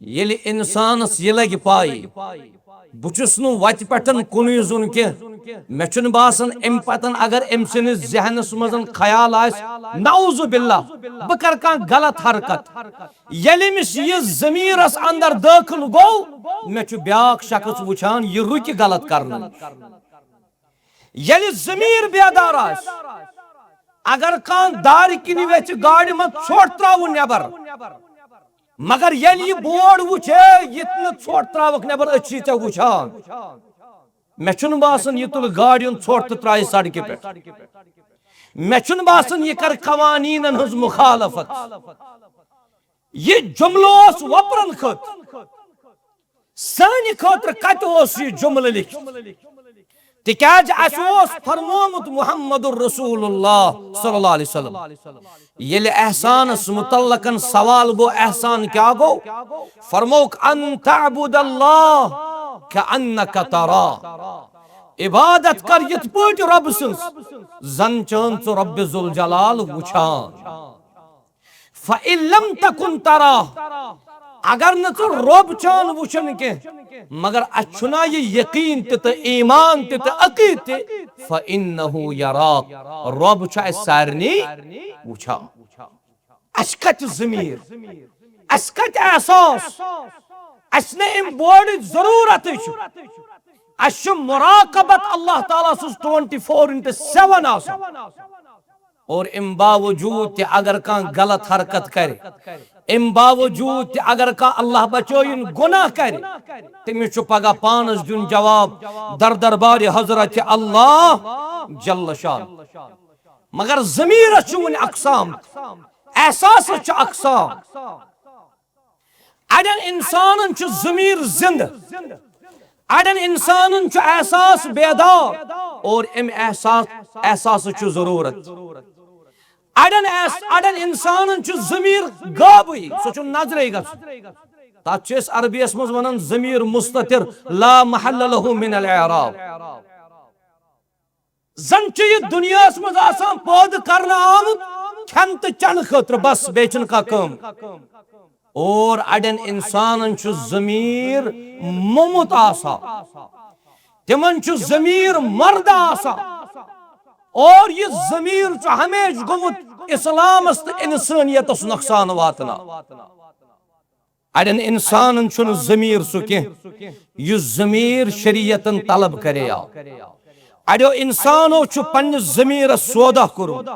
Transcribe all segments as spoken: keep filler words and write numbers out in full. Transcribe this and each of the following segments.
ییٚلہِ انسانس یہِ لگہِ پاے، بہٕ چھُس نہٕ وتہِ پٮ۪ٹھ کُنُے زوٚن کینٛہہ، مےٚ چھُنہٕ باسان امہِ پتہٕ اگر أمۍ سٕنٛدِس ذہنس منٛز خیال آسہِ، نعوذ باللہ، بہٕ کرٕ کانٛہہ غلط حرکت۔ ییٚلہِ أمِس یہِ ضمیٖرس اندر دٲخل گوٚو، مےٚ چھُ بیٛاکھ شخص وٕچھان، یہِ رُکہِ غلط کرنہٕ نِش۔ ییٚلہِ ضمیٖر بیدار آسہِ، اگر کانٛہہ دارِ کِنۍ ویژھِ گاڑِ منٛز ژھۄٹھ ترٛاوُن نٮ۪بر، مگر ییٚلہِ یہِ بورڈ وٕچھِ، ییٚتہِ نہٕ ژھۄٹھ ترٛاوَکھ نٮ۪بر، أسۍ چھِ ژےٚ وٕچھان، مےٚ چھُنہٕ باسان، یہِ تُلہِ گاڑِ ہُنٛد ژھۄٹھ تہٕ ترٛایہِ سڑکہِ پٮ۪ٹھ۔ مےٚ چھُنہٕ باسان، یہِ کرِ قوانیٖنن ہٕنٛز مخالفت۔ یہِ جملہٕ اوس وۄپرن خٲطرٕ۔ سانہِ خٲطرٕ کتہِ اوس یہِ جملہٕ لیکھِتھ؟ تِکیازِ اَسہِ اوس فرمومُت محمد رسول اللہ صلی اللہ علیہ وسلم۔ ییٚلہِ احسانس متعلقن سوال گوٚو، احسان کیٛاہ گوٚو؟ فرمووُکھ، "ان تعبد اللہ کأنک تراه"۔ عبادت کر یِتھ پٲٹھۍ رۄب سٕنٛز، زن چھُن ژٕ رۄب ذوالجلال وٕچھان۔ فَإِن لَمْ تَكُنْ تَرَاهُ، اگر نہٕ ژٕ رۄب چھان وٕچھان کینٛہہ، مگر اَسہِ چھُنا یہِ یقیٖن تہِ تہٕ ایمان تہِ تہٕ عقیٖد تہِ، فَإِنَّهُ يَرَاكَ، رۄب چھُ اَسہِ سارنٕے وٕچھان۔ اَسہِ کَتہِ ضمیٖر؟ اَسہِ کَتہِ احساس؟ اَسہِ نہٕ اَمہِ بورڈٕچ ضروٗرتٕے چھُ۔ اَسہِ چھُ مراقبت اللہ تعالیٰ سٕنٛز twenty four into seven آسان۔ اور امہِ باوجوٗد تہِ اگر کانٛہہ غلط حرکت کرِ، امہِ باوجوٗد تہِ اگر کانٛہہ اللہ بچٲیِن گۄناہ کرِ، تٔمِس چھُ پگاہ پانس دیُن جواب در دربارِ حضرت اللہ جل شان۔ مگر ضمیٖرس چھُ وُنہِ اقسام، احساسس چھُ اقسام۔ اڑٮ۪ن انسانن چھُ ضمیٖر زندٕ، اڑٮ۪ن انسانن چھُ احساس بیدار، اور امہِ احساس، احساسس چھُ ضروٗرت۔ اڑٮ۪ن احس-، اڑٮ۪ن انسانن چھُ ضمیٖر غٲبٕے، سُہ چھُ نظرے گژھان۔ تتھ چھِ أسۍ عربی یس منٛز ونان ضمیٖر مستتر، لا محل له من الاعراب۔ زن چھُ یہِ دُنیاہس منٛز آسان پٲدٕ کرنہٕ آمُت کھٮ۪ن تہٕ چٮ۪نہٕ خٲطرٕ، بس، بیٚیہِ چھُنہٕ کانٛہہ کٲم۔ اور اڑٮ۪ن انسانن چھُ ضمیٖر موٚمُت آسان، تِمن چھُ ضمیٖر مردٕ آسان، اور یہِ ضمیٖر چھُ ہمیشہِ گوٚمُت اسلامس تہٕ انسٲنیتس نۄقصان واتناوان۔ اڑٮ۪ن انسانن چھُنہٕ ضمیٖر سُہ کینٛہہ، یُس ضمیٖر شریعتن طلب کرے آو۔ اڑیو انسانو چھُ پننِس ضمیٖرس سودا کوٚرمُت۔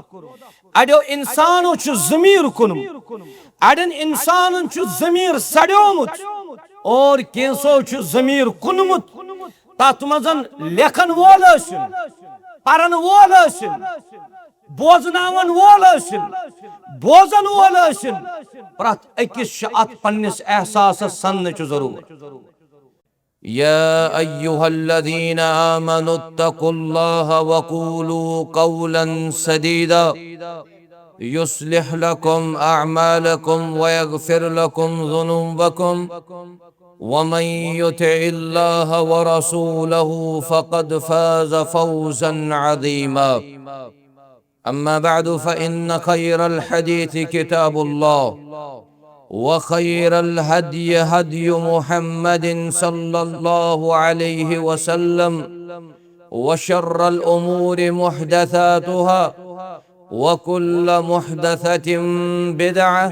اڑیو انسانو چھُ ضمیٖر کُنمُت۔ اڑٮ۪ن انسانن چھُ ضمیٖر سڑیومُت، اور کینٛژھو چھُ ضمیٖر کُنمُت۔ تتھ منٛز لیکھن وول ٲسِن، پرن وول ٲسِن، بوزناون وول ٲسِن، بوزن وول ٲسِن، پرٛٮ۪تھ أکِس چھِ اتھ پننِس احساسس سننٕچ ضروٗرت۔ يا أيها الذين آمنوا اتقوا الله وقولوا قولا سديدا يصلح لكم أعمالكم ويغفر لكم ذنوبكم ومن يطع الله ورسوله فقد فاز فوزا عظيما. أما بعد، فإن خير الحديث كتاب الله، وخير الهدي هدي محمد صلى الله عليه وسلم، وشر الأمور محدثاتها، وكل محدثة بدعة،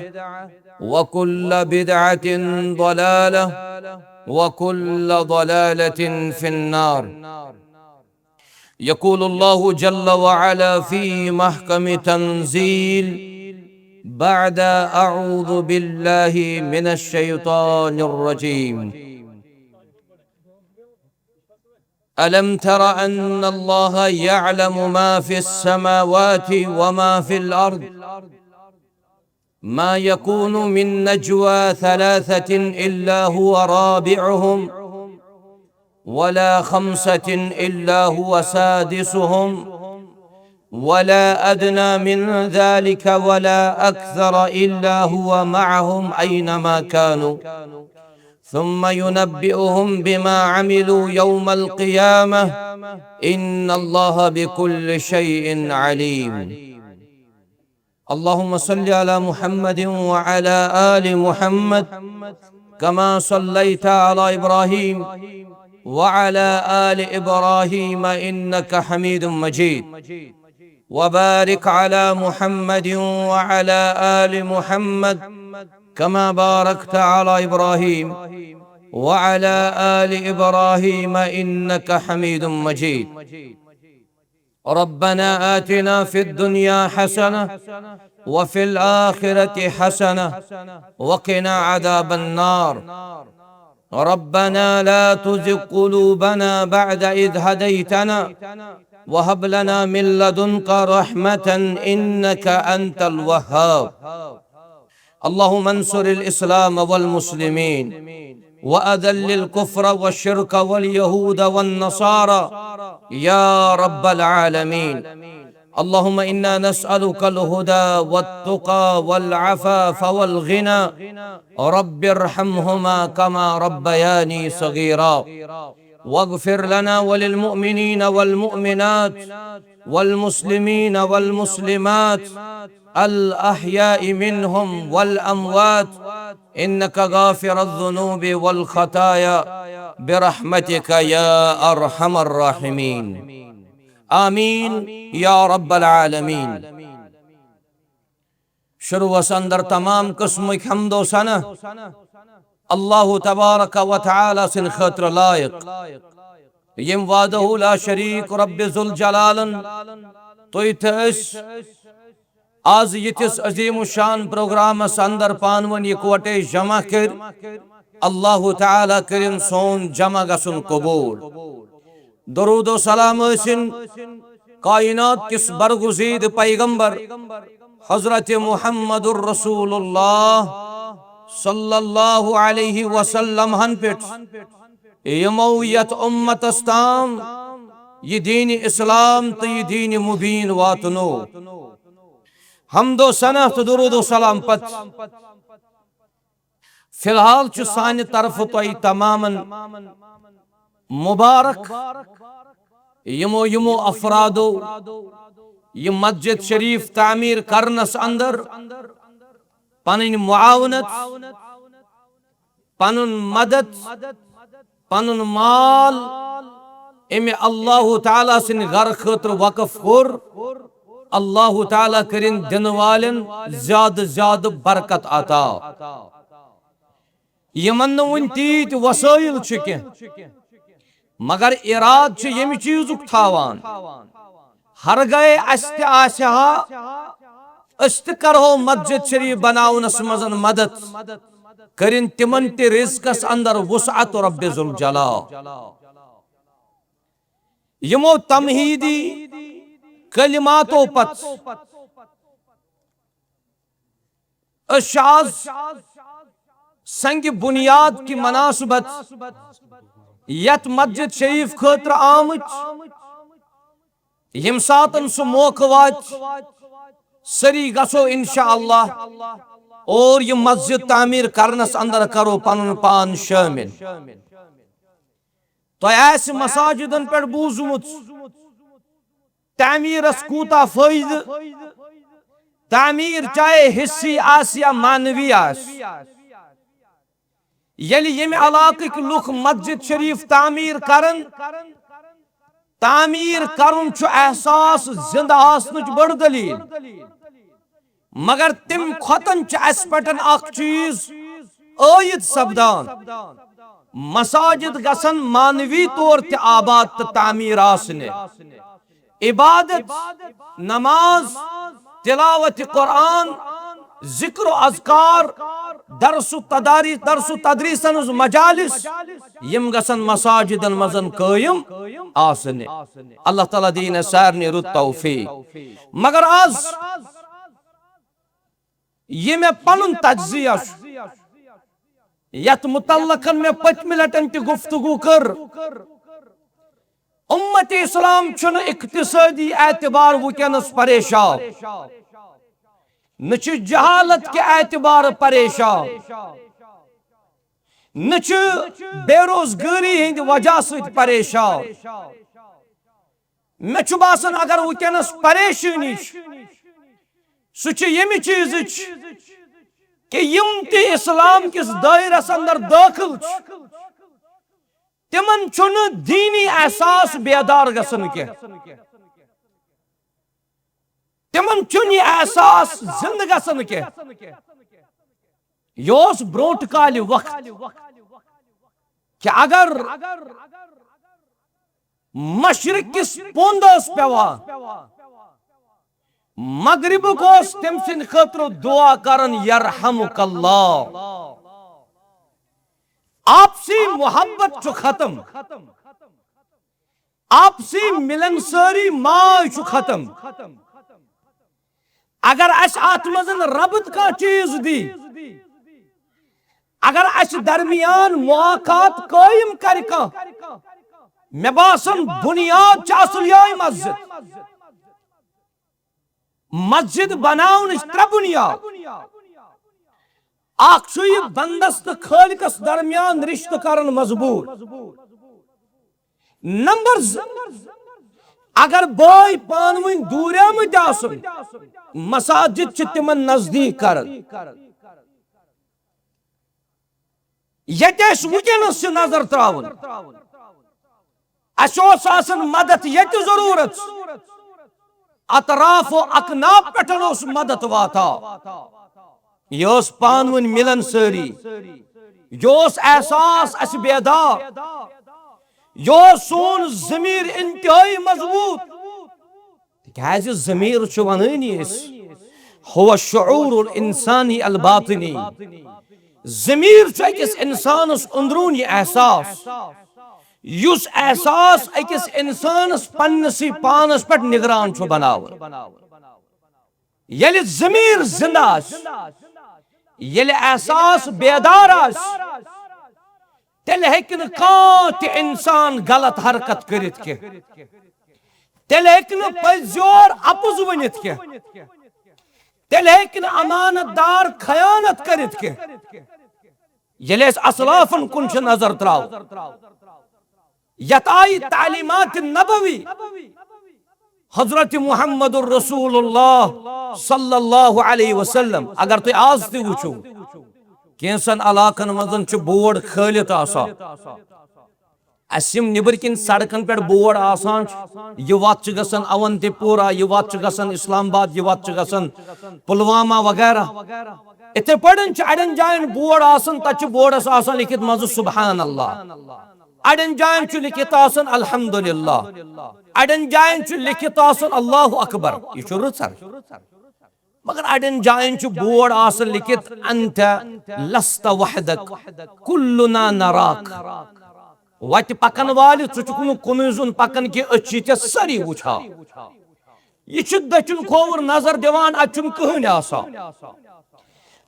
وكل بدعة ضلالة، وكل ضلالة في النار. يقول الله جل وعلا في محكم تنزيل بعد أعوذ بالله من الشيطان الرجيم. ألم تر أن الله يعلم ما في السماوات وما في الأرض؟ ما يكون من نجوى ثلاثة إلا هو رابعهم، ولا خمسة إلا هو سادسهم، ولا أدنى من ذلك ولا أكثر إلا هو معهم أينما كانوا، ثم ينبئهم بما عملوا يوم القيامة، إن الله بكل شيء عليم. اللهم صل على محمد وعلى آل محمد كما صليت على إبراهيم وعلى آل إبراهيم إنك حميد مجيد. وبارك على محمد وعلى آل محمد كما باركت على إبراهيم وعلى آل إبراهيم إنك حميد مجيد. ربنا آتنا في الدنيا حسنة وفي الآخرة حسنة وقنا عذاب النار. ربنا لا تزغ قلوبنا بعد إذ هديتنا وهب لنا من لدنك رحمة إنك أنت الوهاب. اللهم انصر الإسلام والمسلمين وأذل الكفر والشرك واليهود والنصارى يا رب العالمين. اللهم إنا نسألك الهدى والتقى والعفاف والغنى. رب ارحمهما كما ربياني صغيرا. واغفر لنا وللمؤمنين والمؤمنات والمسلمين والمسلمات الأحياء منهم والأموات إنك غافر الذنوب والخطايا برحمتك يا أرحم الراحمين. آمين يا رب العالمين. شروعس اندر تمام قسمک حمد و ثنا اللہ تبارک و تعالی سن خاطر لائق، یم وحدہ لا شریک رب ذوالجلالن تُہۍ تہٕ أسۍ آز یتھس عظیم الشان پروگرامس اندر پانہٕ ؤنۍ یکوٹے جمع کٔر۔ اللہ تعالی کٔرِن سون جمع گژھُن قبول۔ درود و سلام ٲسِن کائنات کِس برگزید پیغمبر حضرت محمد الرسول اللہ صلی اللہ علیہ وسلم ہن پٮ۪ٹھ، یِمو یتھ امتس تام یہِ دین اسلام تہٕ یہِ دین مبین واتنو۔ حمد و ثنا تہٕ درود و سلام پتہٕ فی الحال چھُ سانہِ طرفہٕ تۄہہِ تمامن مبارک، یِمو یِمو افرادو یہِ مسجد شریف تعمیر کرنس اندر پنٕنۍ معاونت، پنُن مدد، پنُن مال امہِ اللہ تعالیٰ سٕنٛدِ گرٕ خٲطرٕ وقف کوٚر، اللہ تعالیٰ کٔرِن دِنہٕ والٮ۪ن زیادٕ زیادٕ برکت عطا۔ یِمن نہٕ وُنہِ تیٖتۍ وسٲیِل چھِ کینٛہہ، مگر ارادٕ چھِ ییٚمہِ چیٖزُک تھاوان۔ ہرگاہ اسہِ تہِ آسہِ ہا، أسۍ تہِ کرہو مسجد شریف بناونس منٛز مدد، کٔرِن تِمن تہِ رزقس اندر وسعت رب ذوالجلال۔ یِمو تمہیدی کلماتو پتہٕ أسۍ چھِ آز سنگ بنیاد کہِ مناسبت یتھ مسجد شریف خٲطرٕ آمٕتۍ۔ ییٚمہِ ساتن سُہ موقعہٕ واتہِ، سٲری گژھو انشاءاللہ اور یہِ مسجد تعمیر کرنس اندر کرو پنُن پان شٲمِل۔ تۄہہِ آسہِ مساجدن پٮ۪ٹھ بوٗزمُت تعمیرس کوٗتاہ فٲیدٕ۔ تعمیٖر چاہے حصی آسہِ یا معنوی آسہِ، ییٚلہِ ییٚمہِ علاقٕکۍ لُکھ مسجد شریف تعمیٖر کرن، تعمیٖر کرُن چھُ احساس زِنٛدٕ آسنٕچ بٔڑ دٔلیٖل۔ مگر تَمہِ کھۄتہٕ چھُ اَسہِ پٮ۪ٹھ اکھ چیٖز عٲید سپدان، مساجد گژھن معنوی طور تہِ آباد تہٕ تعمیٖر آسنہِ۔ عبادت، نماز، تلاوت قرآن، ذکر و اذکار، درس و تداری-، درس و تدریسن ہٕنٛز مجالس، یِم گژھن مساجدن منٛز قٲیِم آسنہِ۔ اللہ تعالیٰ دِیِن اَسہِ سارنٕے رُت توفیق۔ مگر آز یہِ مےٚ پنُن تجزیہ چھُ، یتھ متعلق مےٚ پٔتمہِ لٹہِ تہِ گفتگو کٔر، امت اسلام چھُنہٕ اقتصٲدی اعتبار وٕنکیٚنس پریشان، نہ چھُ جہالت کہِ اعتبار پریشان، نہ چھُ بے روزگٲری ہٕنٛدِ وجہ سۭتۍ پریشان۔ مےٚ چھُ باسان، اگر وٕنکیٚنس پریشٲنی چھِ، سُہ چھِ ییٚمہِ چیٖزٕچ کہ یِم تہِ اسلام کِس دٲیرس اندر دٲخل چھِ، تِمن چھُنہٕ دینی احساس بیدار گژھان کینٛہہ۔ تِمن چھُنہٕ یہِ احساس زندٕ گژھان کینٛہہ۔ یہِ اوس برونٛٹھ کالہِ وقت کہ اگر مشرق کِس پوٚنٛد اوس پیوان، مغربُک اوس تٔمۍ سٕنٛدِ خٲطرٕ دعا کران، "یرحمک اللہ۔" آپسی محبت چھُ ختم، آپسی ملن سٲری ماے چھُ ختم۔ اگر اسہِ اتھ منٛز ربط کانٛہہ چیز دی، اگر اسہِ درمیان مواقعات قٲیِم کرِ کانٛہہ، مےٚ باسان بنیاد چھِ اصل یِہوٚے مسجد۔ مسجد بناونٕچ ترٛےٚ بنیاد۔ اکھ چھُ یہِ بندس تہٕ خٲلقس درمیان رشتہٕ کرن مضبوط۔ نمبر زٕ، اگر بٲے پانہٕ ؤنۍ دوٗریمٕتۍ آسن، مساجد چھِ تِمن نزدیٖک کران۔ ییٚتہِ اَسہِ وٕنکیٚنَس چھِ نظر ترٛاوٕنۍ، اَسہِ اوس آسان مدد ییٚتہِ ضروٗرت، اطراف و اکناف پٮ۪ٹھ اوس مدد واتان۔ یہِ اوس پانہٕ ؤنۍ مِلن سٲری، یہِ اوس احساس اَسہِ بیدار، یہِ اوس سون ضمیٖر انتہٲیی مضبوٗط۔ تِکیازِ ضمیٖر چھُ وَنٲنی أسۍ، "هو الشعور الانسانی الباطنی"۔ ضمیٖر چھُ أکِس اِنسانَس أنٛدروٗنی احساس، یُس احساس أکِس اِنسانَس پننِسٕے پانَس پٮ۪ٹھ نگران چھُ بناوان۔ ییٚلہِ ضمیٖر زِنٛدٕ آسہِ، ییٚلہِ احساس بیدار آسہِ، تیٚلہِ ہیٚکہِ نہٕ کانٛہہ تہِ اِنسان غلط حرکت کٔرِتھ کینٛہہ۔ تیٚلہِ ہیٚکہِ نہٕ پٔزۍ یور اپُز ؤنِتھ کینٛہہ۔ تیٚلہِ ہیٚکہِ نہٕ امانت دار خیانت کٔرِتھ کینٛہہ۔ ییٚلہِ أسۍ اسلافن کُن چھِ نظر تراوو، یتھ آیہِ تعلیمات نبوی حضرت محمد الرسول اللہ صلی اللہ علیہ وسلم، اگر تُہۍ آز تہِ وٕچھِو، کینٛژن علاقن منٛز چھِ بورڈ کھٲلِتھ آسان۔ اسہِ یِم نیٚبٕرۍ کِنۍ سڑکن پٮ۪ٹھ بورڈ آسان چھِ، یہِ وتھ چھِ گژھان اونتی پورہ، یہِ وتھ چھِ گژھان اسلام آباد، یہِ وتھ چھِ گژھان پلوامہ وغیرہ۔ اِتھے پٲٹھۍ چھِ اڑٮ۪ن جاین بورڈ آسان، تتہِ چھِ بورڈس آسان لیکھِتھ منٛزٕ سبحان اللہ، اڑٮ۪ن جاین چھُ لیکھِتھ آسان الحمدللہ، اڑٮ۪ن جاین چھُ لیکھِتھ آسان اللہ اکبر۔ یہِ چھُ رٕژر۔ مگر اڑٮ۪ن جاین چھُ بورڈ آسان لیکھِتھ، "انت لست وحدک، کلنا نراک"۔ وتہِ پکن والہِ، ژٕ چھُکھ نہٕ کُنُے زوٚن پکان کینٛہہ، أسۍ چھِ ژےٚ سٲری وٕچھان۔ یہِ چھُ دٔچھُن کھووُر نظر دِوان، اتہِ چھُنہٕ کٕہٕنۍ آسان۔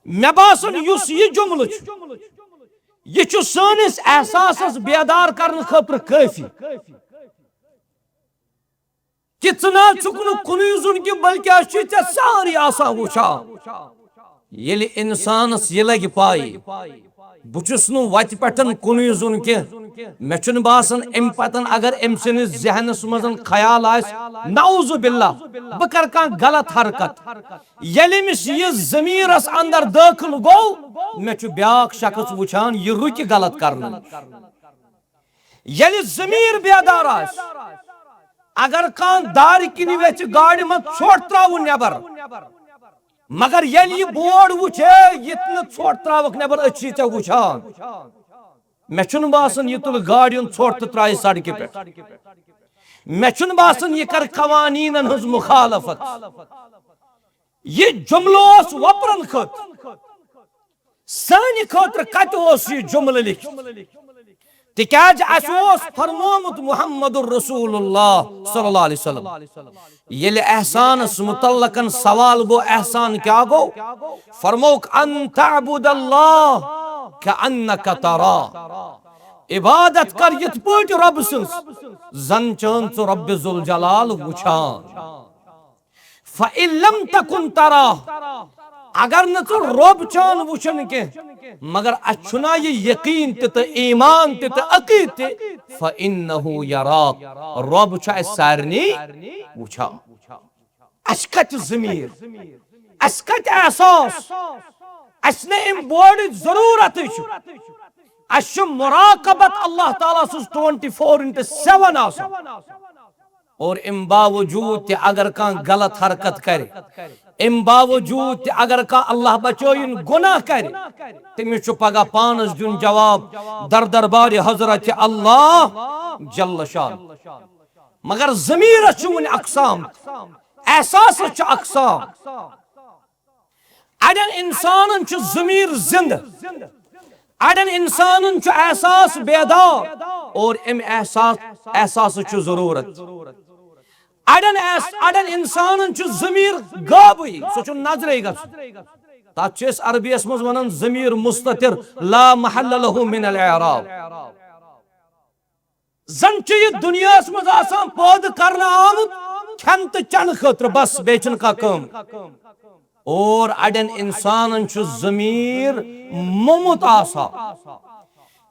مےٚ باسان، یُس یہِ جملہٕ چھُ، یہِ چھُ سٲنِس احساسس بیدار کرنہٕ خٲطرٕ کٲفی۔ کہ ژٕ نہ چھُکھ نہٕ کُنُے زوٚن کینٛہہ، بلکہِ اَسہِ چھِ ژےٚ سٲری آسان وٕچھان۔ ییٚلہِ اِنسانَس یہِ لَگہِ پَے، بہٕ چھُس نہٕ وَتہِ پٮ۪ٹھ کُنُے زوٚن کینٛہہ، مےٚ چھُنہٕ باسان اَمہِ پَتہٕ اگر أمۍ سٕنٛدِس ذہنَس منٛز خیال آسہِ، نعوذ باللہ، بہٕ کَرٕ کانٛہہ غلط حرکت۔ ییٚلہِ أمِس یہِ ضمیٖرَس اندر دٲخل گوٚو، مےٚ چھُ بیٛاکھ شخص وٕچھان، یہِ رُکہِ غلط کرنہٕ نِش۔ ییٚلہِ ضمیٖر بیدار آسہِ، اگر کانٛہہ دارِ کِنۍ ویژھِ گاڑِ منٛز ژھۄٹھ ترٛاوُن نٮ۪بر، مگر ییٚلہِ یہِ بورڈ وٕچھِ، ییٚتہِ نہٕ ژھۄٹھ ترٛاوَکھ نٮ۪بر، أسۍ چھِ ژےٚ وٕچھان۔ مےٚ چھُنہٕ باسان، یہِ تُلہِ گاڑِ ہُنٛد ژھۄٹھ تہٕ ترٛایہِ سڑکہِ پٮ۪ٹھ۔ مےٚ چھُنہٕ باسان، یہِ کرِ قوانیٖنن ہٕنٛز مخالفت۔ یہِ جملہٕ اوس وۄپرن خٲطرٕ۔ سانہِ خٲطرٕ کتہِ اوس یہِ جملہٕ لیکھِتھ؟ تِکیازِ اسہِ اوس فرمومُت محمد رسول اللہ صلی اللہ علیہ وسلم، ییٚلہِ احسانس متعلقن سوال گوٚو، احسان کیٛاہ گوٚو؟ فرمووُکھ، "ان تعبد اللہ کأنک تراه"، عبادت کر یِتھ پٲٹھۍ رۄب سٕنٛز، زن چھُن ژٕ رۄب ذوالجلال وٕچھان۔ فَإِن لَمْ تَكُنْ تَرَاهُ، اگر نہٕ ژٕ رۄب چھان وٕچھان کینٛہہ، مگر اَسہِ چھُنا یہِ یقیٖن تہِ تہٕ ایٖمان تہِ تہٕ عقیٖدٕ تہِ، فَإِنَّهُ يَرَاكَ، رۄب چھُ اَسہِ سارنٕے وٕچھان۔ اَسہِ کَتہِ ضمیٖر؟ اَسہِ کَتہِ احساس؟ اسہِ نہٕ امہِ بورڈٕچ ضروٗرتٕے چھُ۔ اسہِ چھُ مراقبت اللہ تعالیٰ سٕنٛز ٹوینٹی فور انٹو سیون آسان۔ اور امہِ باوجوٗد تہِ اگر کانٛہہ غلط حرکت کرِ، امہِ باوجوٗد تہِ اگر کانٛہہ اللہ بچٲیِن گۄناہ کرِ، تٔمِس چھُ پگاہ پانس دیُن جواب در دربارِ حضرت اللہ جل شان۔ مگر ضمیرس چھُ وُنہِ اقسام، احساسس چھُ اقسام۔ اڑٮ۪ن انسانن چھُ ضمیر زندٕ، اڑٮ۪ن انسانن چھُ احساس بیدار، اور امہِ احساس، احساسٕچ چھُ ضروٗرت۔ اڑٮ۪ن احس-، اڑٮ۪ن انسانن چھُ ضمیر غٲبٕے، سُہ چھُ نظرے گژھان۔ تتھ چھِ أسۍ عربی یس منٛز ونان ضمیر مستتر، لا محل له من الاعراب۔ زن چھُ یہِ دُنیاہس منٛز آسان پٲدٕ کرنہٕ آمُت کھٮ۪ن تہٕ چٮ۪نہٕ خٲطرٕ، بس، بیٚیہِ چھُنہٕ کانٛہہ کٲم۔ اور اڑٮ۪ن انسانن چھُ ضمیر موٚمُت آسان،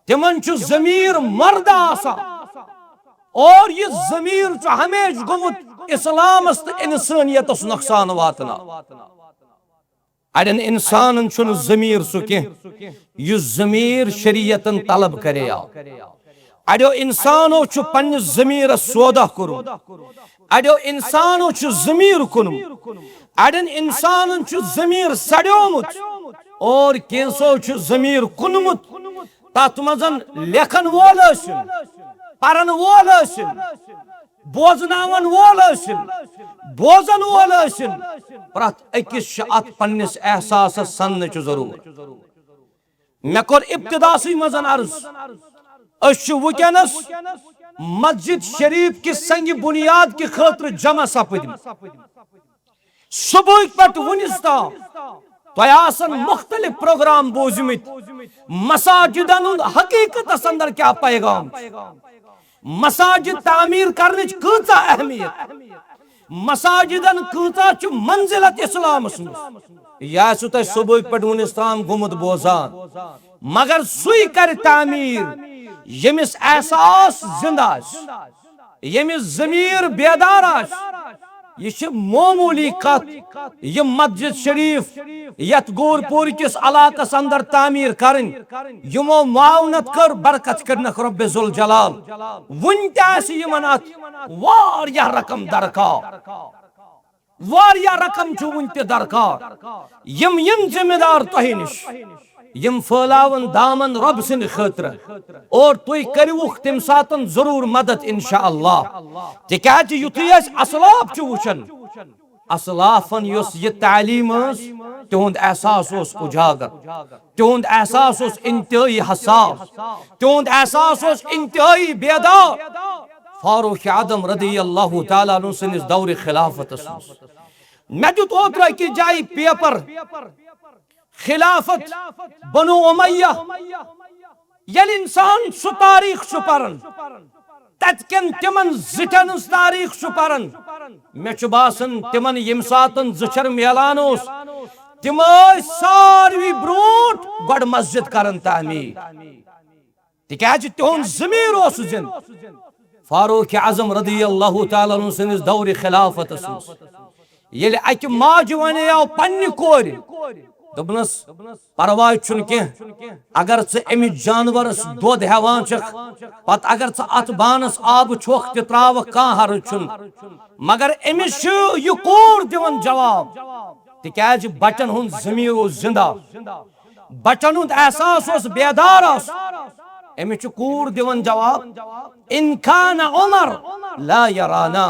تِمن چھُ ضمیر مردہ آسان، اور یہِ ضمیر چھُ ہمیشہِ گوٚمُت اسلامس تہٕ انسٲنیتس نۄقصان واتناوان۔ اڑٮ۪ن انسانن چھُنہٕ ضمیر سُہ کینٛہہ یُس ضمیر شریعتن طلب کرے آو۔ اڑیو انسانو چھُ پننِس ضمیرس سودا کوٚرمُت، اڑیو انسانو چھُ ضمیر کُنمُت، اڑٮ۪ن انسانن چھُ ضمیر سڑیومُت، اور کینٛژھو چھُ ضمیر کُنمُت۔ تتھ منٛز لیکھن وول ٲسِن، پرن وول ٲسِن، بوزناون وول ٲسِن، بوزن وول ٲسِن، پرٛٮ۪تھ أکِس چھِ اتھ پننِس احساسس سننٕچ ضروٗرت۔ مےٚ کوٚر ابتداسٕے منٛز عرض، أسۍ چھِ وٕنکیٚنس مسجد شریف کہِ سنگِ بنیاد کہِ خٲطرٕ جمع سپٕدمٕتۍ۔ صبحٕکۍ پٮ۪ٹھ وُنِس تام تۄہہِ آسن مختلف پروگرام بوٗزمٕتۍ، مساجدن ہُنٛد حقیقتس اندر کیٛاہ پیغام چھُ، مساجد تعمیٖر کرنٕچ کۭژاہ اہمیت، مساجدن کۭژاہ چھُ منزلت اسلامس منٛز۔ یہِ آسِوٕ تۄہہِ صبحٕکۍ پٮ۪ٹھ وُنِس تام گوٚمُت بوزان، مگر سُے کرِ تعمیٖر ییٚمِس احساس زندٕ آسہِ، ییٚمِس ضمیٖر بیدار آسہِ۔ یہِ چھِ معموٗلی کتھ، یہِ مسجد شریف یتھ گور پوٗر کِس علاقس اندر تعمیٖر کرٕنۍ، یِمو معاونت کٔر، برکت کٔرنکھ رب ذوالجلال۔ وُنہِ تہِ آسہِ یِمن اتھ واریاہ رقم درکار، واریاہ رقم چھُ وُنہِ تہِ درکار۔ یِم یِن ذمہ دار تۄہہِ نِش، یِم پھٲلاون دامن رۄب سٕنٛدِ خٲطرٕ، اور تُہۍ کٔرِوُکھ تَمہِ ساتن ضروٗر مدد انشاءاللہ۔ تِکیازِ یُتھُے أسۍ اسلاف چھِ وٕچھان، اسلافن یۄس یہِ تعلیٖم ٲس، تِہُنٛد احساس اوس اُجاگر، تِہُنٛد احساس اوس انتہٲئی حساس، تِہُنٛد احساس اوس انتہٲئی بیدار۔ فاروق اعظم رضی اللہ تعالیٰ عنہ سٕنٛدِس دورِ خلافتس منٛز۔ مےٚ دیُت اوترٕ أکِس جایہِ پیپر، خلافت بنو امیہ۔ ییٚلہِ انسان سُہ تاریخ چھُ پران، تتہِ کٮ۪ن تِمن زِٹھٮ۪ن ہٕنٛز تاریخ چھُ پران، مےٚ چھُ باسان تِمن ییٚمہِ ساتن زِٹھٮ۪ر میلان اوس، تِم ٲسۍ ساروی برونٛٹھ گۄڈٕ مسجد کران تعمیٖر، تِکیازِ تِہُنٛد ضمیٖر اوس زِندٕ۔ فاروق اعظم رضی اللہ تعالیٰ عنہ سٕنٛدِس دورِ خلافتس منٛز ییٚلہِ اکہِ ماجہِ ونیو پننہِ کورِ، دوٚپنس، "پرواے چھُنہٕ کینٛہہ، اگر ژٕ أمِس جانورس دۄد ہٮ۪وان چھکھ، پتہٕ اگر ژٕ اتھ بانس آبہٕ چھۄکھ تہِ تراوکھ، کانٛہہ حرج چھُنہٕ، مگر أمِس چھُ یہِ کوٗر دِوان جواب، تِکیازِ بچن ہُنٛد ضمیٖر اوس زِندٕ۔" بچن ہُنٛد احساس اوس بیدار آسُن۔ أمِس چھُ کوٗر دِوان جواب، "ان کان عمر لا یرانا"،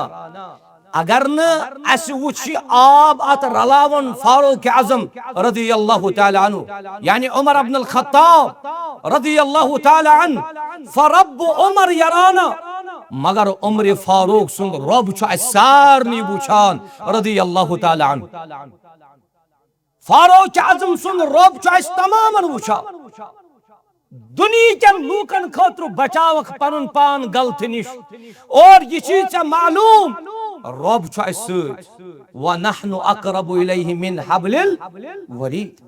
اگر نہٕ اسہِ وُچھ یہِ آب اتھ رلاوان فاروق اعظم رضی اللہ تعالیٰ عنہ، یعنی عمر ابن الخطاب رضی اللہ تعالیٰ عنہ، فرب عمر یرانا، مگر عمر فاروق سُنٛد رۄب چھُ اسہِ سارنٕے وُچھان رضی اللہ تعالیٰ عنہ۔ فاروق اعظم سُنٛد رۄب چھُ اسہِ تمامن وُچھان۔ دُنیہکٮ۪ن لوٗکن خٲطرٕ بچاوکھ پنُن پان غلطی نِش۔ اور یہِ چھُے ژےٚ معلوم، رۄب چھُ اسہِ سۭتۍ۔ "ونحن اقرب الیہ من حبل الورید۔"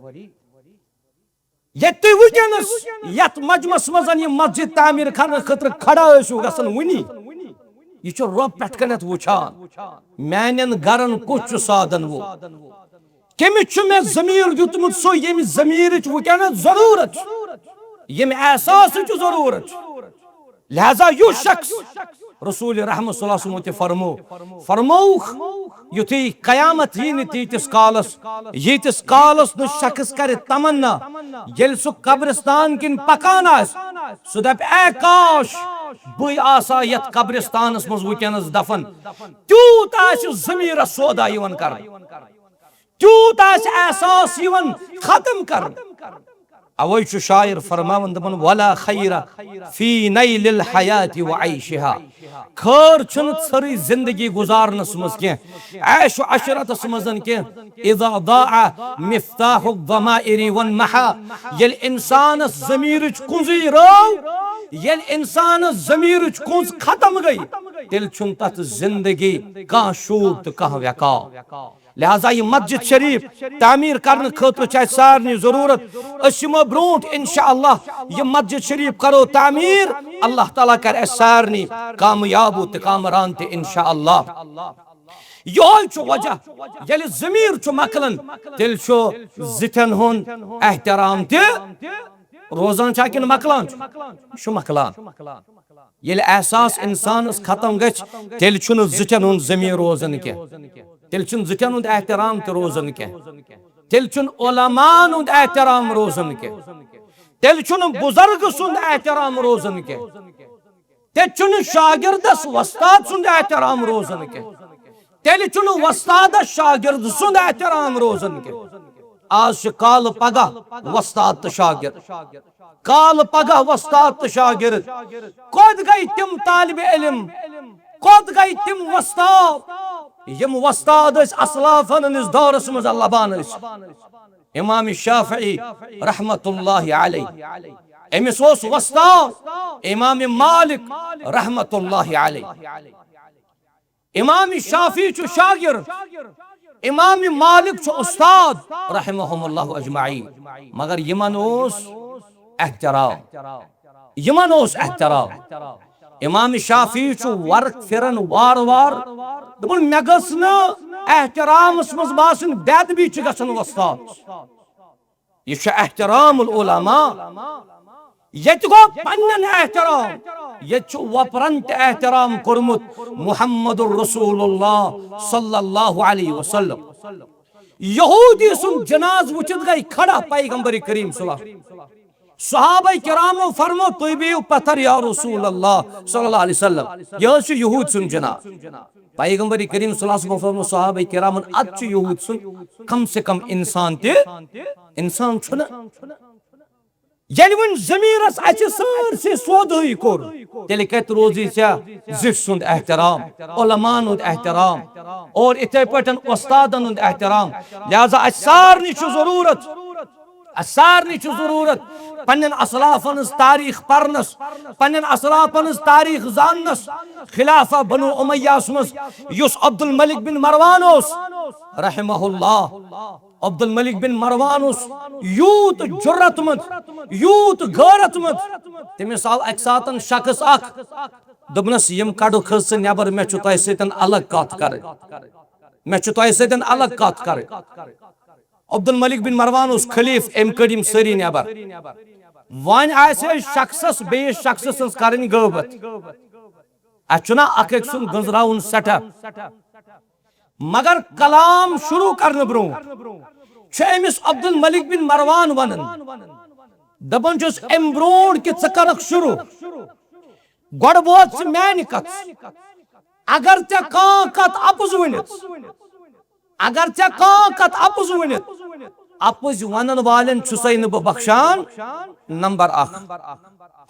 ییٚتہِ تُہۍ وٕنکیٚنس یتھ مجمس منٛز یہِ مسجد تعمیٖر کرنہٕ خٲطرٕ کھڑا ٲسِو گژھان وُنی، یہِ چھُ رۄب پٮ۪ٹھ کنٮ۪تھ وُچھان۔ میانٮ۪ن گرن کُس چھُ سادن وول؟ کٔمِس چھُ مےٚ ضمیٖر دیُتمُت، سُہ ییٚمہِ ضمیٖرٕچ وٕنکیٚنَس ضروٗرت چھُ، ییٚمہِ احساسٕچ ضروٗرت چھُ؟ لہذا یُس شخص رسول رحمت صلی اللہ علیہ وسلم تہِ فرمو، فرمووُکھ، یُتھُے قیامت یی نہٕ تیٖتِس کالس، ییٖتِس کالس نہٕ شخص کرِ تمنا، ییٚلہِ سُہ قبرستان کِنۍ پکان آسہِ، سُہ دپہِ، "اے کاش، بٕے آسہٕ ہا یتھ قبرستانس منٛز وٕنکیٚنس دفن۔" تیوٗت آسہِ ضمیٖرس سودا یِوان کرنہٕ، تیوٗت آسہِ احساس یِوان ختم کرنہٕ۔ اوے چھُ شاعر فرماوان، دپان، "ولا خیر فی نیل الحیات و عیشہا۔" خٲر چھُنہٕ ژھٔرٕے زندگی گُزارنس منٛز کینٛہہ، عیش و عشرتس منٛز کینٛہہ۔ اذا ضاع مفتاح الضمائر وانمحا، ییٚلہِ انسانس ضمیٖرٕچ کُنزٕے رٲو، ییٚلہِ انسانس ضمیٖرٕچ کُنز ختم گٔے، تیٚلہِ چھُنہٕ تتھ زندگی کانٛہہ شوٗب تہٕ کانٛہہ وقار۔ لہذا یہِ مسجد شریف تعمیٖر کرنہٕ خٲطرٕ چھِ اَسہِ سارنٕے ضروٗرت۔ أسۍ یِمو برونٛٹھ انشاءاللہ، یہِ مسجد شریف کرو تعمیٖر، اللہ تعالیٰ کرِ اَسہِ سارنٕے کامیاب تہٕ کامران تہِ انشاءاللہ۔ یِہوٚے چھُ وجہ، ییٚلہِ ضمیٖر چھُ مۄکلان، تیٚلہِ چھُ زِٹھٮ۪ن ہُنٛد احترام تہِ روزان چھا کِنہٕ مۄکلان چھُ؟ یہِ چھُ مۄکلان۔ ییٚلہِ احساس انسانس ختم گژھِ، تیٚلہِ چھُنہٕ زِٹھٮ۪ن ہُنٛد ضمیٖر روزان کینٛہہ، تیٚلہِ چھُنہٕ زِٹھٮ۪ن ہُنٛد احترام تہِ روزان کینٛہہ، تیٚلہِ چھُنہٕ علماءن ہُنٛد احترام روزان کینٛہہ، تیٚلہِ چھُنہٕ بُزرگ سُنٛد احترام روزان کینٛہہ، تیٚلہِ چھُنہٕ شاگردس وۄستاد سُنٛد احترام روزان کینٛہہ، تیٚلہِ چھُنہٕ وۄستادس شاگرد سُنٛد احترام روزان کینٛہہ۔ آز چھِ کالہٕ پگاہ وۄستاد تہٕ شاگرد، کالہٕ پگاہ وۄستاد تہٕ شاگرد۔ کوٚت گٔے تِم طالب علم؟ کوٚت گٔے تِم وۄستاد، یِم وۄستاد ٲسۍ اسلافن ہٕنٛدِس دورس منٛز لبان ٲسۍ؟ امام شافعی رحمت اللہ علیہ، أمِس اوس وۄستاد امام مالک رحمت اللہ علیہ۔ امام شافعی چھُ شاگرد، امام مالک چھُ استاد، رحمہم اللہ اجمعین۔ مگر یِمن اوس احترام، یِمن اوس احترام۔ امام شافعی چھُ ورق پھران وار وار، دپان، مےٚ گٔژھ نہٕ احترامس منٛز باسٕنۍ بے ادبی چھِ گژھان وۄستادس۔ یہِ چھُ احترام العلماء۔ ییٚتہِ گوٚو پننٮ۪ن احترام، ییٚتہِ چھُ وۄپرن تہِ احترام کوٚرمُت محمد رسول اللہ صلی اللہ علیہ وسلم۔ یہودی سُنٛد جناز وٕچھِتھ گٔے کھڑا پیغمبر کریم صلی اللہ علیہ وسلم۔ صحابہ کرامو فرمو، "تُہۍ بِہِو پتھر یا رسول اللہ صلی اللہ علیہ وسلم، یہِ حظ چھُ یہود سُنٛد جناز۔" پیغمبر کریم صلی اللہ علیہ وسلم فرمو صحابہ کرامن، "اتھ چھُ یہود سُنٛد کم سے کم انسان تہِ، انسان چھُنہٕ۔" ییٚلہِ وۄنۍ ضمیٖرس اَسہِ سٲرسٕے سودٲیی کوٚر، تیٚلہِ کتہِ روزی ژےٚ زِٹھۍ سُنٛد احترام، علماءن ہُنٛد احترام، اور اِتھے پٲٹھۍ وۄستادن ہُنٛد احترام؟ لہذا اَسہِ سارنٕے چھُ ضروٗرت، اَسہِ سارنٕے چھُ ضروٗرت پننٮ۪ن اسلافن ہٕنٛز تاریخ پرنس، پننٮ۪ن اسلافن ہٕنٛز تاریخ زاننس۔ خلافہ بنو امیہ یس منٛز یُس عبدالملک بن مروان اوس، رحمہ اللہ، عبدالملک بن مروان اوس یوٗت جُرت منٛد، یوٗت غٲرت منٛد۔ تٔمِس آو اَکہِ ساتن شخص اکھ، دوٚپنس، "یِم کڑُکھ حظ ژٕ نٮ۪بر، مےٚ چھُ تۄہہِ سۭتۍ الگ کتھ کرٕنۍ، مےٚ چھُ تۄہہِ سۭتۍ الگ کتھ کرٕنۍ۔" عبدالملک بن مروان اوس خلیف، أمۍ کٔڑۍ یِم سٲری نٮ۪بر۔ وۄنۍ آسہِ ہے شخصس بیٚیِس شخص سٕنٛز کرٕنۍ غٲبت، اَسہِ چھُنہ اکھ أکۍ سُنٛد گٔنزراوُن سٮ۪ٹھاہ۔ مگر کلام شروع کرنہٕ برونٛہہ چھُ أمِس عبدالملک بن مروان ونان، دپان چھُس، امہِ برونٛٹھ کہِ ژٕ کرکھ شروع، گۄڈٕ بوز ژٕ میانہِ کتھ۔ اگر ژےٚ کانٛہہ کتھ اپُز ؤنِتھ، اگر ژےٚ کانٛہہ کتھ اپُز ؤنِتھ، اپُز ونن والٮ۪ن چھُسے نہٕ بہٕ بخشان، نمبر اکھ۔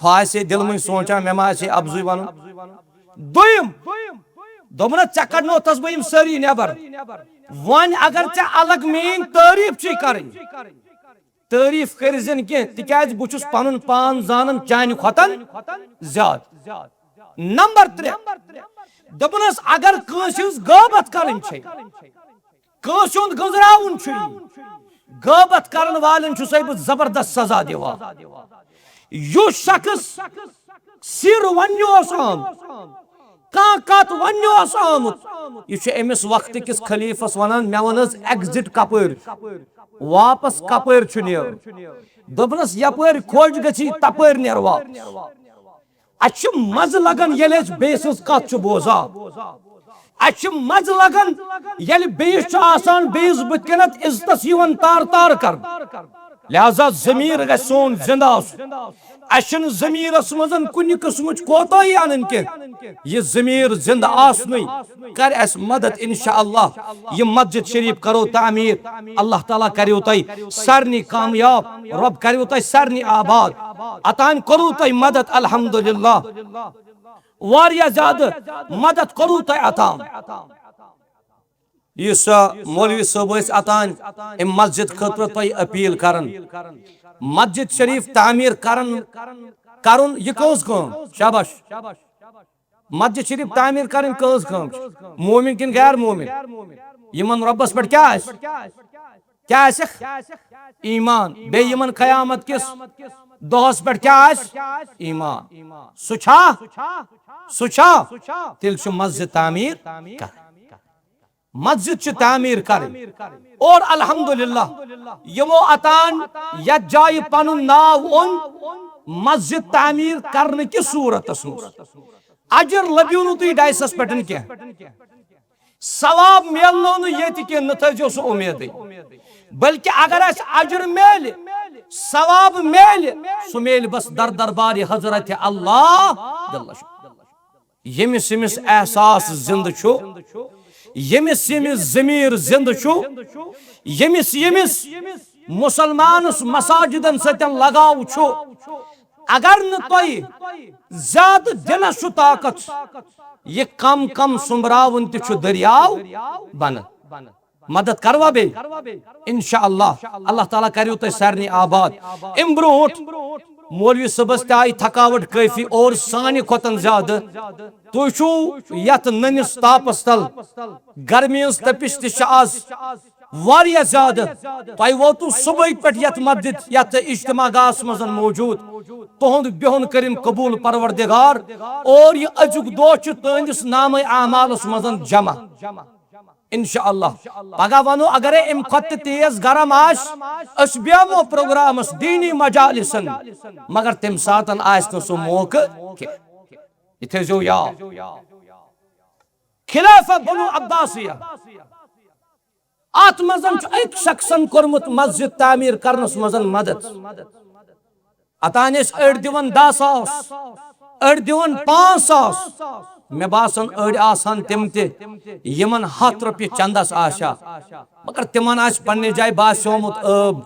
ہُہ آسہِ ہے دِلہٕ مٔنٛزۍ سونٛچان، مےٚ ما آسہِ ہے اپزُے ونُن۔ دوٚیِم، دوٚپنس، ژےٚ کڑنوتھس بہٕ یِم سٲری نٮ۪بر۔ وۄنۍ اگر ژےٚ الگ میٲنۍ تعریف چھے کرٕنۍ، تعریف کٔرۍ زِ نہٕ کینٛہہ، تِکیازِ بہٕ چھُس پنُن پان زانان چانہِ کھۄتن زیادٕ۔ نمبر ترٛےٚ، دوٚپنس، اگر کٲنٛسہِ ہٕنٛز غٲبت کرٕنۍ چھے، کٲنٛسہِ ہُنٛد گٔنزراوُن چھُ یہِ، غٲبت کرن والٮ۪ن چھُسے بہٕ زبردست سزا دِوان۔ یُس شخص سِر وننہِ اوس آمُت، کانٛہہ کتھ وننہِ اوس آمُت، یہِ چھُ أمِس وقتہٕ کِس خلیفس ونان، مےٚ ون حظ exit کپٲرۍ چھُ، واپس کپٲرۍ چھُ نیرُن۔ دوٚپنس، یپٲرۍ خۄش گژھی تپٲرۍ نیر واپس۔ اسہِ چھُ مزٕ لگان ییٚلہِ أسۍ بیٚیہِ سٕنٛز کتھ چھِ بوزان۔ اسہِ چھُ مزٕ لگان ییٚلہِ بیٚیِس چھُ آسان بیٚیِس بٕتھِ کنٮ۪تھ عزتس یِوان تار تار کرنہٕ۔ لہذا ضمیٖر گژھِ سون زِنٛدٕ آسُن۔ اسہِ چھُنہٕ ضمیٖرس منٛز کُنہِ قٕسمٕچ کوتاہی انٕنۍ کینٛہہ۔ یہِ ضمیٖر زِنٛدٕ آسنُے کرِ اسہِ مدد انشاءاللہ۔ یہِ مسجد شریف کرو تعمیٖر، اللہ تعالیٰ کریو تۄہہِ سارنٕے کامیاب، رۄب کریو تۄہہِ سارنٕے آباد۔ اتان کوٚروٕ تۄہہِ مدد الحمدللہ، واریاہ زیادٕ مدد کوٚروٕ تۄہہِ اتان۔ یُس، آ، مولوی صٲب ٲسۍ اتان، امہِ مسجد خٲطرٕ تۄہہِ اپیل کران، مسجد شریف تعمیٖر کران، کرُن، یہِ کٔہٕنٛز کٲم؟ شاباش۔ مسجد شریف تعمیٖر کرٕنۍ کٔہٕنٛز کٲم چھِ؟ مومن کِنہٕ غیر مومن؟ یِمن رۄبس پٮ۪ٹھ کیٛاہ آسہِ؟ کیٛاہ آسٮ۪کھ؟ ایمان۔ بیٚیہِ یِمن قیامت کِس دۄہس پٮ۪ٹھ کیٛاہ آسہِ؟ ایمان۔ سُہ چھا؟ سُہ چھا؟ تیٚلہِ چھُ مسجد تعمیٖر کرٕنۍ۔ مسجد چھِ تعمیٖر کرٕنۍ۔ اور الحمدللہ، یِمو اتان یتھ جایہِ پنُن ناو اوٚن، مسجد تعمیٖر کرنہٕ کِس صورتس منٛز اجر لٔبِو نہٕ تُہۍ ڈایسس پٮ۪ٹھ کینٛہہ، ثواب میلنو نہٕ ییٚتہِ کینٛہہ، نہٕ تھٲیزیو سُہ اُمیدٕے، بلکہِ اگر اسہِ اجر میلہِ، ثواب میلہِ، سُہ میلہِ بس در دربارِ حضرت اللہ جل شانہ۔ ییٚمِس ییٚمِس احساس زِنٛدٕ چھُ، ییٚمِس ییٚمِس ضمیٖر زِنٛدٕ چھُ، ییٚمِس ییٚمِس مُسلمانس مساجدن سۭتۍ لگاو چھُ، اگر نہٕ تۄہہِ زیادٕ دِلس چھُ طاقت، یہِ کم کم سُمبراوُن تہِ چھُ دٔریاو بنان۔ مدد کروا بیٚیہِ؟ انشاءاللہ، اللہ تعالیٰ کریو تۄہہِ سارنٕے آباد۔ امہِ برونٛٹھ مولوی صٲبس تہِ آیہِ تھکاوٹ کٲفی اور سانہِ کھۄتن زیادٕ۔ تُہۍ چھِو یتھ نٔنِس تاپس تل، گرمی ہٕنٛز تپش تہِ چھِ آز واریاہ زیادٕ۔ تۄہہِ ووتوٕ صبحٕکۍ پٮ۪ٹھ یتھ مسجد، یتھ اجتماع گاہس منٛز موجود۔ تُہُنٛد بِہُن کٔرِن قبول پروردگار، اور یہِ أزیُک دۄہ چھُ تُہنٛدِس نامہ اعمالس منٛز جمع۔ انشاءاللہ۔ پگاہ ونو اگرے امہِ کھۄتہٕ تہِ تیز گرم آسہِ، أسۍ بیہمو پروگرامس دینی مجالسن، مگر تمہِ ساتن آسہِ نہٕ سُہ موقعہٕ کینٛہہ۔ یہِ تھٲیزیو یاد۔ خلافہ بنو عباسیہ، اتھ منٛز چھُ أکۍ شخصن کوٚرمُت مسجد تعمیٖر کرنس منٛز مدد۔ اتان ٲسۍ أڑۍ دِوان دَہ ساس، أڑۍ دِوان پانٛژھ ساس۔ مےٚ باسان أڑۍ آسہٕ ہن تِم تہِ یِمن ہتھ رۄپیہِ چندس آسہِ ہا، مگر تِمن آسہِ پننہِ جایہِ باسیومُت عٲب۔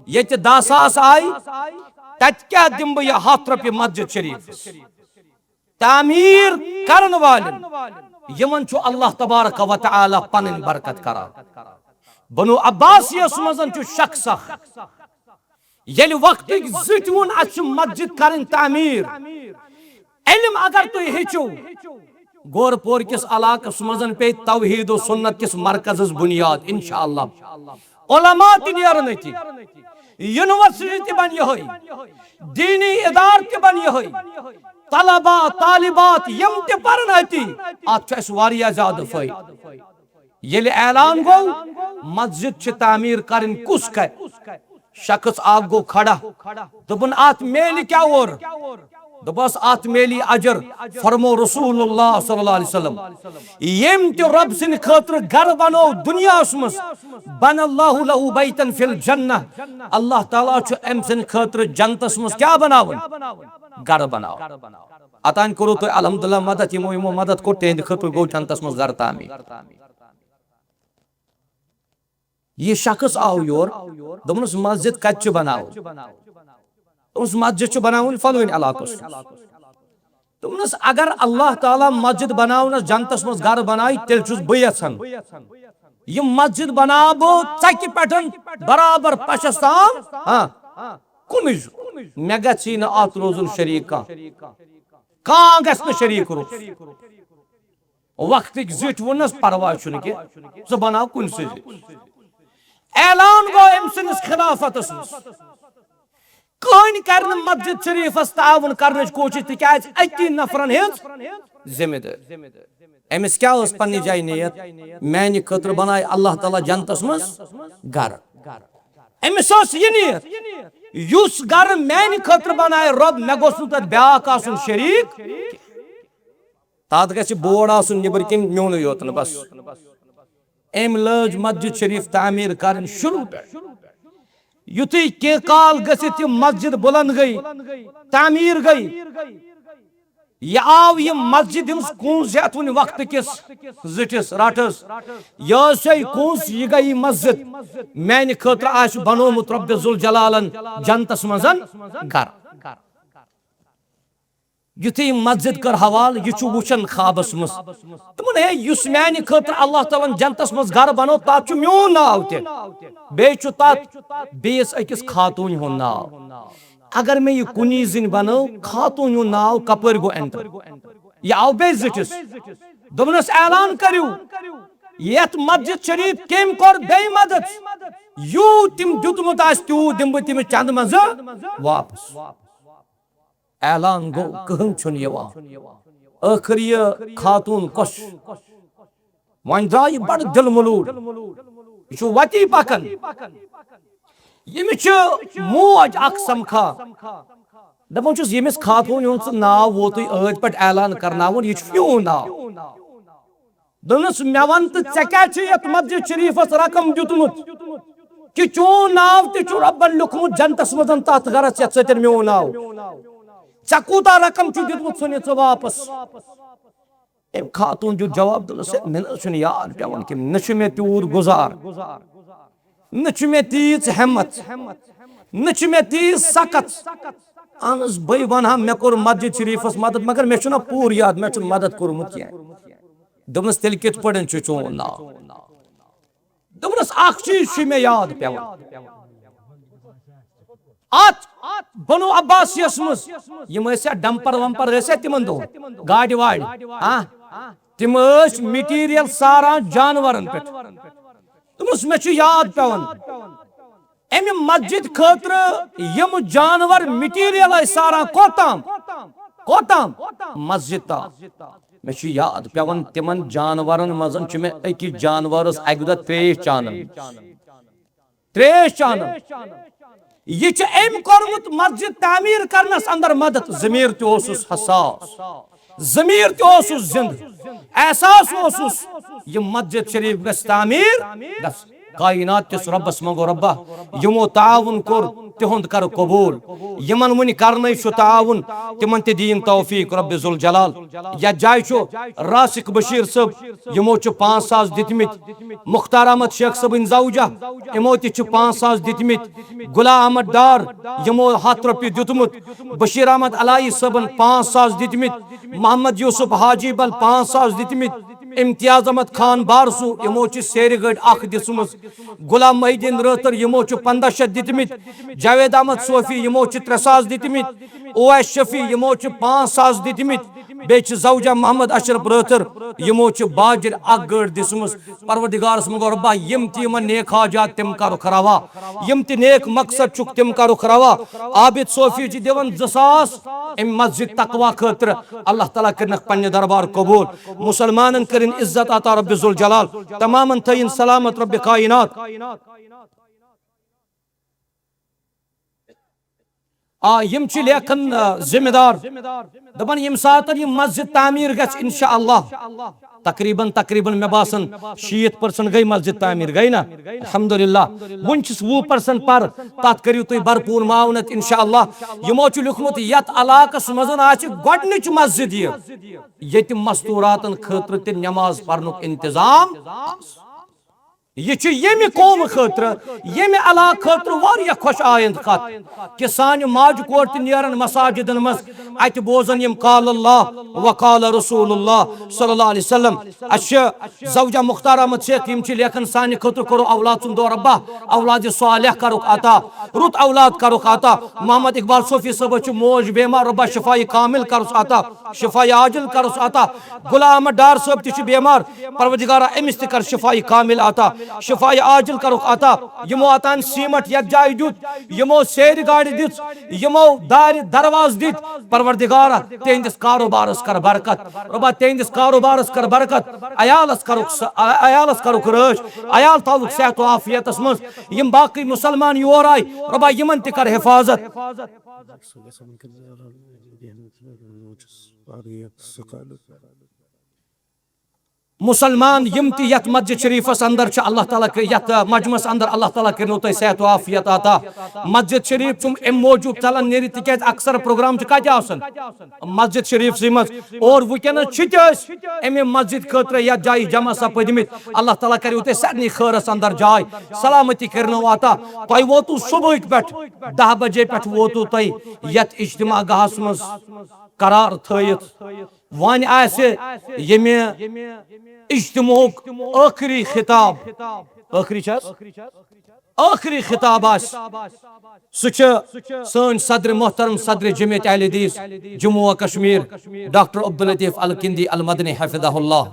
ییٚتہِ دَہ ساس آیہِ، تتہِ کیٛاہ دِمہٕ بہٕ یہِ ہتھ رۄپیہِ مسجد شریفس؟ تعمیٖر کرن والٮ۪ن، یِمن چھُ اللہ تبارک و تعالیٰ پنٕنۍ برکت کران۔ بنو عباسیس منٛز چھُ شخص اکھ، ییٚلہِ وقتٕکۍ زٕتۍ ووٚن، اسہِ چھِ مسجد کرٕنۍ تعمیٖر۔ علم اگر تُہۍ ہیٚچھِو، گورپور کِس علاقس منٛز پیٚیہِ توحید و سنت کِس مرکزس بُنیاد، انشاءاللہ۔ علماء تہِ نیرن أتی، یونیورسٹی تہِ بنہِ یِہوٚے، دینی ادارٕ تہِ بنہِ یِہوٚے، طلباء، طالبات یِم تہِ پرن أتی، اتھ چھُ اسہِ واریاہ زیادٕ فٲیدٕ۔ ییٚلہِ اعلان گوٚو، مسجد چھِ تعمیٖر کرٕنۍ، کُس کرِ؟ شخص اکھ گوٚو کھڑا، دوٚپُن، اتھ میلہِ کیٛاہ اورٕ؟ دوٚپُس، اتھ میلی اجر۔ فرمو رسول اللہ صلی اللہ علیہ وسلم، ییٚمۍ تہِ رۄب سٕنٛدِ خٲطرٕ گرٕ بنوو دُنیاہس منٛز، بنى الله له بيتا في الجنة، اللہ تعالیٰ چھُ أمۍ سٕنٛدِ خٲطرٕ جنتس منٛز کیٛاہ بناوان؟ گرٕ بناوان۔ اتان کوٚروٕ تۄہہِ الحمدللہ مدد، یِمو یِمو مدد کوٚر، تِہنٛدِ خٲطرٕ گوٚو جنتس منٛز گرٕ تعمیٖر۔ یہِ شخص آو یور، دوٚپنس، مسجد کتہِ چھِ بناوٕنۍ؟ دوٚپنس، مسجد چھِ بناوٕنۍ فلٲنۍ علاقس۔ دوٚپنس، اگر اللہ تعالیٰ مسجد بناونس جنتس منٛز گرٕ بنایہِ، تیٚلہِ چھُس بہٕ یژھان، یہِ مسجد بناو بہٕ ژکہِ پٮ۪ٹھ برابر پشس تام۔ ہاں، کُنُے زوٚن۔ مےٚ گژھی نہٕ اتھ روزُن شریٖک کانٛہہ۔ کانٛہہ گژھِ نہٕ شریٖک روزُن۔ وقتٕکۍ زِٹھۍ ووٚننس، پرواے چھُنہٕ کینٛہہ، ژٕ بناو کُنہِ سۭتۍ۔ اعلان گوٚو أمۍ سٕنٛدِس خلافتس منٛز۔ کٕہٕنۍ کرِ نہٕ مسجد شریفس تعاون کرنٕچ کوٗشش، تِکیازِ أکی نفرن ہٕنٛز ذمہٕ دٲری۔ أمِس کیٛاہ ٲس پننہِ جایہِ نیت؟ میانہِ خٲطرٕ بنایہِ اللہ تعالیٰ جنتس منٛز گرٕ۔ أمِس ٲس یہِ نیت، یُس گرٕ میانہِ خٲطرٕ بنایہِ رۄب، مےٚ گوٚژھ نہٕ تتھ بیٛاکھ آسُن شریٖک۔ تتھ گژھِ بورڈ آسُن نیبرۍ کِنۍ میونُے یوت نہٕ بس۔ أمۍ لٲج مسجد شریف تعمیٖر کرٕنۍ شروع پٮ۪ٹھ۔ یُتھُے کینٛہہ کال گٔژھِتھ یہِ مسجد بلند گٔے، تعمیٖر گٔے، یہِ آو یہِ مسجد ہٕنٛز کونٛز یتھ وُنہِ وقتہٕ کِس زِٹھِس رٹس۔ یہِ ٲس سۄے کونٛز، یہِ گٔے مسجد۔ میانہِ خٲطرٕ آسہِ بنومُت رۄب ذوالجلالن جنتس منٛز گرٕ۔ یُتھُے مسجد کٔر حوالہٕ، یہِ چھُ وٕچھان خوابس منٛز۔ دوٚپُن، ہے، یُس میانہِ خٲطرٕ اللہ تعالیٰ ہن جنتس منٛز گرٕ بنوو، تتھ چھُ میون ناو تہِ۔ بیٚیہِ چھُ تتھ بیٚیِس أکِس خاتوٗنہِ ہُنٛد ناو۔ اگر مےٚ یہِ کُنی زٔنۍ بنٲو، خاتوٗنہِ ہُنٛد ناو کپٲرۍ گوٚو enter؟ یہِ آو بیٚیہِ زِٹھِس۔ دوٚپنس، اعلان کٔرِو، یتھ مسجد شریف کٔمۍ کوٚر بیٚیہِ مدد؟ یوٗت تٔمۍ دیُتمُت آسہِ، تیوٗت دِمہٕ بہٕ تٔمِس چندٕ منٛزٕ واپس۔ اعلان گوٚو، کٕہٕنۍ چھُنہٕ یِوان۔ ٲخٕر یہِ خاتوٗن کۄس؟ وۄنۍ درٛاو یہِ بڑٕ دِل ملوٗل۔ یہِ چھُ وتی پکان۔ ییٚمِس چھِ موج اکھ سمکھان۔ دپان چھُس، ییٚمِس خاتوٗن ہُنٛد سُہ ناو ووتُے ٲدۍ پٮ۪ٹھ اعلان کرناوُن، یہِ چھُ میون ناو۔ دوٚپنَس، مےٚ وَن تہٕ، ژےٚ کیٛاہ چھُ یَتھ مسجد شریٖفَس رقم دیُتمُت؟ کہِ چون ناو تہِ چھُ رۄبَن لیوٚکھمُت جنتَس منٛز تَتھ گَرَس یَتھ سۭتۍ میون ناو۔ ژےٚ کوٗتاہ رقم چھُ دیُتمُت، سُہ نہِ ژٕ واپَس۔ أمۍ خاتوٗن دیُت جواب، دوٚپنَس، ہے، مےٚ نہ حظ چھُنہٕ یاد پٮ۪وان کینٛہہ، نہ چھُ مےٚ تیوٗت گُزار، نہ چھُ مےٚ تیٖژ ہٮ۪مَتھ، نہ چھُ مےٚ تیٖژ سَکَتھ۔ اہن حظ، بٕے وَنہٕ ہا، مےٚ کوٚر مسجد شریٖفَس مدد، مگر مےٚ چھُنہ پوٗرٕ یاد، مےٚ چھُنہٕ مدد کوٚرمُت کینٛہہ۔ دوٚپنَس، تیٚلہِ کِتھ پٲٹھۍ چھُ چون ناو؟ دوٚپنَس، اَکھ چیٖز چھُے مےٚ یاد پٮ۪وان۔ اَتھ بنو عباسیَس منٛز یِم ٲسۍ یا ڈمپر ومپر ٲسۍ یا تِمن دۄہن، گاڑِ واڑِ، ہاں، تِم ٲسۍ material ساران جانورن پٮ۪ٹھ۔ دوٚپنَس، مےٚ چھُ یاد پٮ۪وان، اَمہِ مسجد خٲطرٕ یِم جانور material ٲسۍ ساران، کوٚتام؟ کوٚتام؟ مسجد تام۔ مےٚ چھُ یاد پٮ۪وان، تِمن جانورن منٛز چھُ مےٚ أکِس جانورس اَکہِ دۄہ ترٛیش چانان۔ ترٛیش چانان۔ یہِ چھُ أمۍ کوٚرمُت مسجد تعمیٖر کرنس اندر مدد۔ ضمیٖر تہِ اوسُس حساس، ضمیٖر تہِ اوسُس زِندٕ، احساس اوسُس، یہِ مسجد شریٖف گژھِ تعمیٖر گژھٕنۍ۔ کائنات کِس رۄبس منٛگو، رۄبا، یِمو تعاوُن کوٚر، تِہُنٛد کر قبوٗل۔ یِمن وُنہِ کرنَے چھُ تعاوُن، تِمن تہِ دِیِن توفیٖق رۄبِ ذوالجلال۔ یتھ جایہِ چھُ راسِق بشیٖر صٲب، یِمو چھِ پانٛژھ ساس دِتمٕتۍ۔ مختار احمد شیخ صٲبٕنۍ زوجہ، یِمو تہِ چھِ پانٛژھ ساس دِتمٕتۍ۔ غلام احمد ڈار، یِمو ہتھ رۄپیہِ دیُتمُت۔ بشیٖر احمد الائی صٲبن پانٛژھ ساس دِتمٕتۍ۔ محمد یوسف حاجی بل پانٛژھ ساس دِتمٕتۍ۔ امتیاز احمد خان بارسو، یِمو چھِ سیرِ گٲڑۍ اکھ دِژمٕژ۔ غلام محی الدین رٲتھٕر، یِمو چھِ پنٛداہ شیٚتھ دِتمٕتۍ۔ جاوید احمد صوفی، یِمو چھِ ترٛےٚ ساس دِتمٕتۍ۔ اویس شفیع، یِمو چھِ پانٛژھ ساس دِتمٕتۍ۔ بیٚیہِ چھِ زوجہ محمد اشرف رٲتھٕر، یِمو چھِ باجِر اکھ گٲڑۍ دِژمٕژ۔ پروردگارس منٛگو، رۄبا، یِم تہِ یِمن نیک حاجات، تِم کرُکھ روا۔ یِم تہِ نیک مقصد چھُکھ، تِم کرُکھ روا۔ عابد صوفی چھِ دِوان زٕ ساس امہِ مسجد تقویٰ خٲطرٕ۔ اللہ تعالیٰ کٔرِنَکھ پننہِ دربار قبوٗل۔ مُسلمانن کٔرِن عزت عطا رۄبِ ذوالجلال۔ تمامن تھٲیِن سلامت رۄبِ کائنات۔ آ، یِم چھِ لیکھان، آ، ذمہٕ دار۔ دَپان، ییٚمہِ ساتہٕ یہِ مسجد تعمیٖر گژھِ، انشاءاللہ، تقریباً، تقریباً، مےٚ باسان، شیٖتھ percent گٔے مسجد تعمیٖر، گٔے نا؟ الحمدللہ۔ وُنہِ چھِس وُہ percent پر، تَتھ کٔرِو تُہۍ بھرپوٗر معاونت، انشاءاللہ۔ یِمو چھُ لیوٚکھمُت، یَتھ علاقَس منٛز آسہِ گۄڈٕنِچ مسجد یہِ، ییٚتہِ مستوٗراتَن خٲطرٕ تہِ نماز پرنُک انتظام۔ یہِ چھُ ییٚمہِ قومہٕ خٲطرٕ، ییٚمہِ علاقہٕ خٲطرٕ واریاہ خۄش آیند کتھ کہِ سانہِ ماجہِ کورِ تہِ نیرن مساجدن منٛز، اتہِ بوزن یِم قال اللہ و قال رسول اللہ صلی اللہ علیہ وسلم۔ اسہِ چھِ زوجہ مختار احمد شیخ، یِم چھِ لیکھان، سانہِ خٲطرٕ کوٚرُکھ اولاد سُنٛد دعا، رۄبا اولاد صالح کرُکھ عطا، رُت اولاد کرُکھ عطا۔ محمد اقبال صوفی صٲبس چھِ موج بیمار، رۄبا شفایہِ کامل کرُس عطا۔ شفایہِ عاجل کرُس عطا۔ غلام احمد ڈار صٲب تہِ چھِ بیمار، پروردگارا، أمِس تہِ کر شفایہِ کامل عطا۔ شفایہِ عاجل کرُکھ عطا۔ یِمو اوتان سیمٹ یتھ جایہِ دیُت، یِمو سیرِ گاڑِ دِژ، یِمو دارِ درواز دِتۍ۔ پروردگارا، تِہنٛدِس کاروبارس کر برکت۔ رۄبا، تِہنٛدِس کاروبارس کر برکت۔ عیالس کرُکھ س-، ع-، عیالس کرُکھ رٲچھ۔ عیال تھاوُکھ صحت و عافیتس منٛز۔ یِم باقٕے مسلمان یور آے، رۄبا، یِمن تہِ کر حفاظت۔ مسلمان یِم تہِ یتھ مسجد شریفس اندر چھِ، اللہ تعالیٰ کٔر-، یتھ مجمعس اندر، اللہ تعالیٰ کٔرنو تۄہہِ صحت و عافیت عطا۔ مسجد شریف چھُم امہِ موٗجوٗب ژلان نیٖرِتھ، تِکیازِ اکثر پروگرام چھِ کتہِ آسان؟ مسجد شریفسٕے منٛز۔ اور وٕنکیٚنس چھِ تہِ أسۍ امہِ مسجد خٲطرٕ یتھ جایہِ جمع سپدمٕتۍ۔ اللہ تعالیٰ کریو تۄہہِ سارنٕے خٲرس اندر جاے، سلامتی کٔرنو عطا۔ تۄہہِ ووتوٕ صبحٕکۍ پٮ۪ٹھ، دَہ بجے پٮ۪ٹھ ووتوٕ تۄہہِ یتھ اجتماع گاہس منٛز قرار تھٲیِتھ۔ وۄنۍ آسہِ ییٚمہِ اجتماعُک ٲخری خطاب، ٲخری چھا؟ ٲخری خطاب آسہِ، سُہ چھُ سٲنۍ صدر محترم، صدر جمعیت اہل حدیث جموں و کشمیر، ڈاکٹر عبداللطیف الکندی المدنی حفظہ اللہ۔